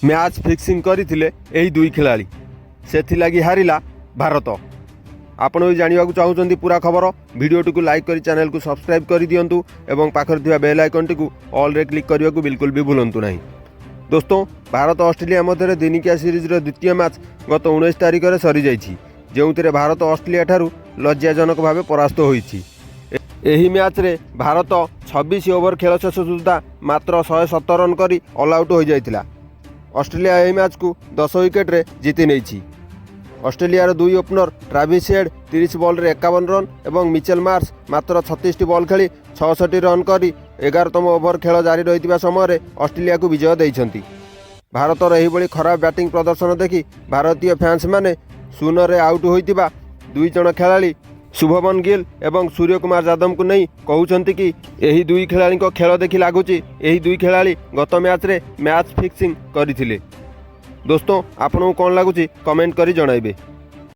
Match fixing କରିଥିଲେ ଏହି ଦୁଇ ଖେଳାଳି, ସେଥିଲାଗି ହାରିଲା ଭାରତ। ଆପଣ ବି ଜାଣିବାକୁ ଚାହୁଁଛନ୍ତି ପୁରା ଖବର, ଭିଡ଼ିଓଟିକୁ ଲାଇକ୍ କରି ଚ୍ୟାନେଲକୁ ସବସ୍କ୍ରାଇବ୍ କରିଦିଅନ୍ତୁ ଏବଂ ପାଖରେ ଥିବା ବେଲ୍ ଆଇକନ୍ଟିକୁ ଅଲ୍ରେ କ୍ଲିକ୍ କରିବାକୁ ବିଲକୁଲ ବି ଭୁଲନ୍ତୁ ନାହିଁ। ଦୋସ୍ତ, ଭାରତ ଅଷ୍ଟ୍ରେଲିଆ ମଧ୍ୟରେ ଦିନିକିଆ ସିରିଜ୍ର ଦ୍ୱିତୀୟ ମ୍ୟାଚ୍ ଗତ 19 ତାରିଖରେ ସରିଯାଇଛି, ଯେଉଁଥିରେ ଭାରତ ଅଷ୍ଟ୍ରେଲିଆ ଠାରୁ ଲଜ୍ଜାଜନକ ଭାବେ ପରାସ୍ତ ହୋଇଛି। ଏହି ମ୍ୟାଚ୍ରେ ଭାରତ 26 ଓଭର ଖେଳ ଶେଷ ସୁଦ୍ଧା ମାତ୍ର 117 ରନ୍ କରି ଅଲ୍ ଆଉଟ୍ ହୋଇଯାଇଥିଲା। ଅଷ୍ଟ୍ରେଲିଆ ଏହି ମ୍ୟାଚ୍କୁ 10 ୱିକେଟ୍ରେ ଜିତି ନେଇଛି। ଅଷ୍ଟ୍ରେଲିଆର ଦୁଇ ଓପନର ଟ୍ରାଭିସ୍ ହେଡ୍ 30 ବଲ୍ରେ 51 ରନ୍ ଏବଂ ମିଚେଲ ମାର୍ଶ ମାତ୍ର 36ଟି ବଲ୍ ଖେଳି 66 ରନ୍ କରି 11ତମ ଓଭର ଖେଳ ଜାରି ରହିଥିବା ସମୟରେ ଅଷ୍ଟ୍ରେଲିଆକୁ ବିଜୟ ଦେଇଛନ୍ତି। ଭାରତର ଏହିଭଳି ଖରାପ ବ୍ୟାଟିଂ ପ୍ରଦର୍ଶନ ଦେଖି ଭାରତୀୟ ଫ୍ୟାନ୍ସମାନେ 0ରେ ଆଉଟ୍ ହୋଇଥିବା ଦୁଇ ଜଣ ଖେଳାଳି ଶୁଭମନ ଗିଲ୍ ଏବଂ ସୂର୍ଯ୍ୟକୁମାର ଯାଦବଙ୍କୁ ନେଇ କହୁଛନ୍ତି କି, ଏହି ଦୁଇ ଖେଳାଳିଙ୍କ ଖେଳ ଦେଖି ଲାଗୁଛି ଏହି ଦୁଇ ଖେଳାଳି ଗତ ମ୍ୟାଚ୍ରେ ମ୍ୟାଚ୍ ଫିକ୍ସିଂ କରିଥିଲେ। ଦୋସ୍ତ, ଆପଣଙ୍କୁ କ'ଣ ଲାଗୁଛି, କମେଣ୍ଟ କରି ଜଣାଇବେ।